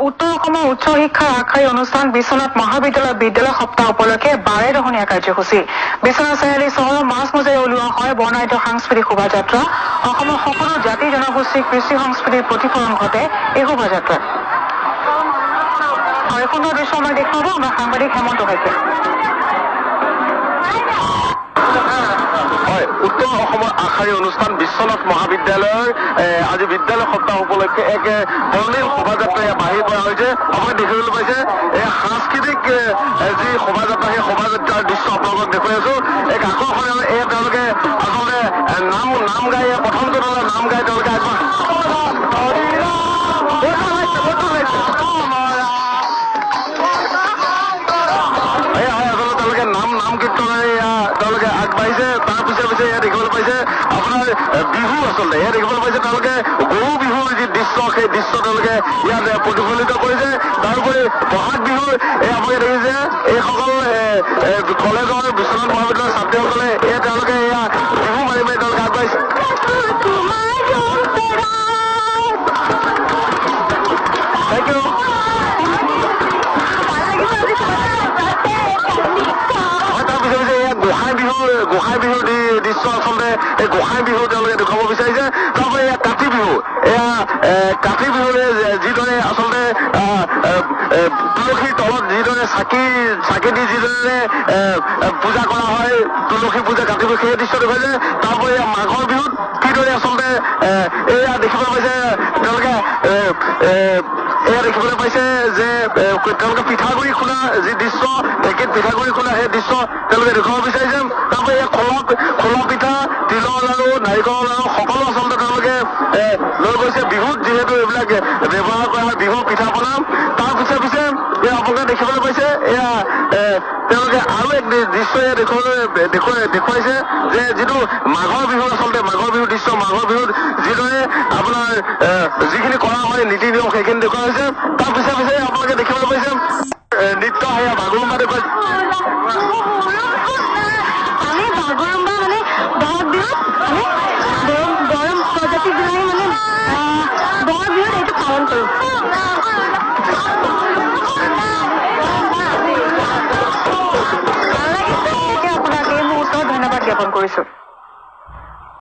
উত্তৰ অসমৰ উচ্চ শিক্ষাৰ আগশাৰী অনুষ্ঠান বিশ্বনাথ মহাবিদ্যালয়ৰ বিদ্যালয় সপ্তাহ উপলক্ষে বাৰেৰহণীয়া কাৰ্যসূচী। বিশ্বনাথ চাৰিআলি চহৰৰ মাজমজিয়াৰে উলিওৱা হয় বৰ্ণাঢ্য সাংস্কৃতিক শোভাযাত্ৰা। অসমৰ সকলো জাতি জনগোষ্ঠীৰ কৃষ্টি সংস্কৃতিৰ প্ৰতিফলন ঘটে এই শোভাযাত্ৰাত। আৰু এই সুন্দৰ দৃশ্য আমাক দেখুৱাব আমাৰ সাংবাদিক হেমন্ত শইকীয়া। হয়, উত্তৰ অসমৰ আগশাৰী অনুষ্ঠান বিশ্বনাথ মহাবিদ্যালয়ৰ আজি বিদ্যালয় সপ্তাহ উপলক্ষে এক বৰ্ণিল শোভাযাত্ৰা বাহিৰ কৰা হৈছে। আপোনালোকে দেখিবলৈ পাইছে এই সাংস্কৃতিক যি শোভাযাত্ৰা, সেই শোভাযাত্ৰাৰ দৃশ্য আপোনালোকক দেখুৱাই আছো। এক আকৰ্ষণীয়, এই তেওঁলোকে আচলতে নাম গাই, প্ৰথমটো দলে নাম গাই তেওঁলোকে আগবাঢ়ে। আচলতে তেওঁলোকে নাম কীৰ্তনেৰে তেওঁলোকে আগবাঢ়িছে। তাৰ পিছে পিছে এয়া দেখিবলৈ পাইছে আপোনাৰ বিহু, আচলতে এয়া দেখিবলৈ পাইছে তেওঁলোকে গৰু বিহুৰ যি দৃশ্য, সেই দৃশ্য তেওঁলোকে ইয়াত প্ৰতিফলিত কৰিছে। তাৰোপৰি বহাগ বিহুৰ এই আপোনালোকে দেখিছে এইসকল কলেজৰ বিশ্বনাথ মহাবিদ্যালয়ৰ ছাত্ৰীসকলে এয়া তেওঁলোকে এয়া বিহু মাৰি মাৰি তেওঁলোকে আগবাঢ়িছে। Thank you. গোঁসাই বিহুৰ দৃশ্য, আচলতে এই গোঁসাই বিহু তেওঁলোকে দেখুৱাব বিচাৰিছে। তাৰপৰা এয়া কাতি বিহু, এয়া কাতি বিহুৰে যিদৰে আচলতে তুলসীৰ তলত যিদৰে চাকি দি যিদৰে পূজা কৰা হয়, তুলসী পূজা, কাতি বিহু, সেই দৃশ্য দেখুৱাইছে। তাৰপৰা এয়া মাঘৰ বিহুত কিদৰে আচলতে এয়া দেখিবলৈ পাইছে তেওঁলোকে, এয়া দেখিবলৈ পাইছে যে তেওঁলোকে পিঠাগুড়ি খুন্দা যি দৃশ্য, ঢেঁকীত পিঠাগুড়ি খুন্দা সেই দৃশ্য তেওঁলোকে দেখুৱাব বিচাৰিছে। তাৰপৰা এয়া খোলা পিঠা, তিলৰ লাড়ু, নাৰিকলৰ লাড়ু সকলো আচলতে তেওঁলোকে লৈ গৈছে। বিহুত যিহেতু এইবিলাক ব্যৱহাৰ কৰা হয়, বিহু পিঠা পনা। তাৰ পিছে পিছে এয়া আপোনালোকে দেখিবলৈ পাইছে এয়া তেওঁলোকে আৰু এক দৃশ্য এয়া দেখুৱাইছে যে যিটো মাঘৰ বিহু, আচলতে মাঘৰ বিহুৰ দৃশ্য, মাঘৰ বিহুত যিদৰে আপোনাৰ যিখিনি কৰা হয় নীতি নিয়ম সেইখিনি দেখুওৱা হৈছে। তাৰ পিছে পিছে আপোনালোকে দেখিবলৈ পাইছে নৃত্য, সেয়া বাগৰুম্বা দেখুৱাইছে। আমি বাগৰুম্বা মানে বহাগ বিহুত আমি গৰম প্ৰজাতিৰ দিনাই মানে বহাগ বিহুত এইটো পালন কৰোঁ। আপোনাক এই মুহূৰ্তত ধন্যবাদ জ্ঞাপন কৰিছো।